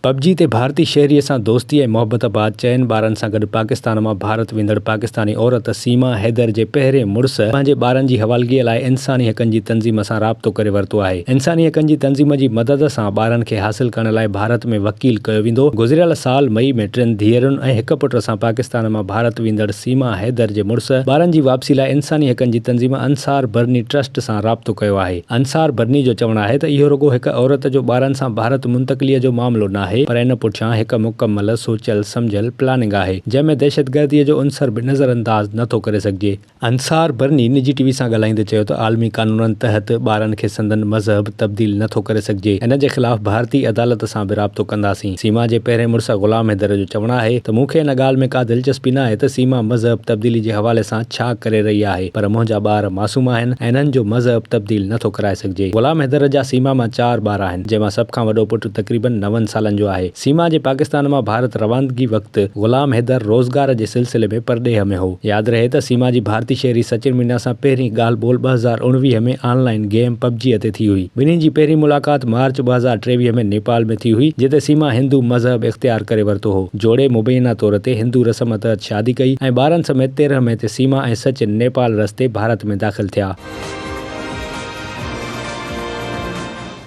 PUBG تي ڀارتي شهريء سان دوستي ۽ محبت بعد چئن ٻارن سان گڏ پاڪستان مان ڀارت ويندڙ پاڪستاني عورت سيما حيدر جي پهرين مڙس پنهنجي ٻارن جي حوالگيء لاء انساني حقن جي تنظيم سان رابطو ڪري ورتو آهي. انساني حقن جي تنظيم جي مدد سان ٻارن کي حاصل ڪرڻ لاء ڀارت ۾ وڪيل ڪيو ويندو. گذريل سال مئي ۾ ٽن ڌيئرن ۽ هڪ پٽ سان پاڪستان مان ڀارت ويندڙ سيما حيدر جي مڙس ٻارن جي واپسي لاء انساني حقن جي تنظيم انصار برني ٽرسٽ سان رابطو ڪيو آهي. انصار برني جو چوڻ آهي ته اهو رڳو هڪ عورت جو ٻارن سان ڀارت منتقليء جو معاملو ناهي پر ان پٺيان هڪ مڪمل سوچيل سمجهيل پلاننگ آهي جنهن ۾ دهشتگرديء جو عنصر به نظرانداز نه ٿو ڪري سگهجي. انصار برني نجي ٽي وي سان ڳالهائيندي چيو ته عالمي قانونن تحت ٻارن کي سندن مذهب تبديل نه ٿو ڪري سگهجي، ان جي خلاف ڀارتي عدالت سان به رابطو ڪنداسين. سيما جي پهرين مڙس غلام حيدر جو چوڻ آهي ته مون کي ان ڳالهه ۾ ڪا دلچسپي ناهي ته سيما مذهب تبديلي جي حوالي سان ڇا ڪري رهي آهي پر منهنجا ٻار معصوم آهن ۽ انهن جو مذهب تبديل نه ٿو ڪرائي سگهجي. غلام حيدر جا سيما مان چار ٻار آهن جنهن مان سڀ کان وڏو پٽ تقريبن نون سالن جو آهي. سيما جي پاڪستان مان ڀارت روانگي وقت غلام حيدر روزگار جي سلسلي ۾ پرڏيهه ۾ هو. ياد رهي ته سيما جي ڀارتي شهري سچن مينا سان پهرين ڳالهه ٻولهه 2019 ۾ آن لائين گيم پب جي تي ٿي هئي. ٻنهي جي پهرين ملاقات مارچ 2023 ۾ نيپال ۾ ٿي هئي جتي سيما هندو مذهب اختيار ڪري ورتو هو. جوڙي مبينا طور تي هندو رسم تحت شادي ڪئي ۽ ٻارن سميت 13 مئي تي سيما ۽ سچن نيپال رستي ڀارت ۾ داخل ٿيا.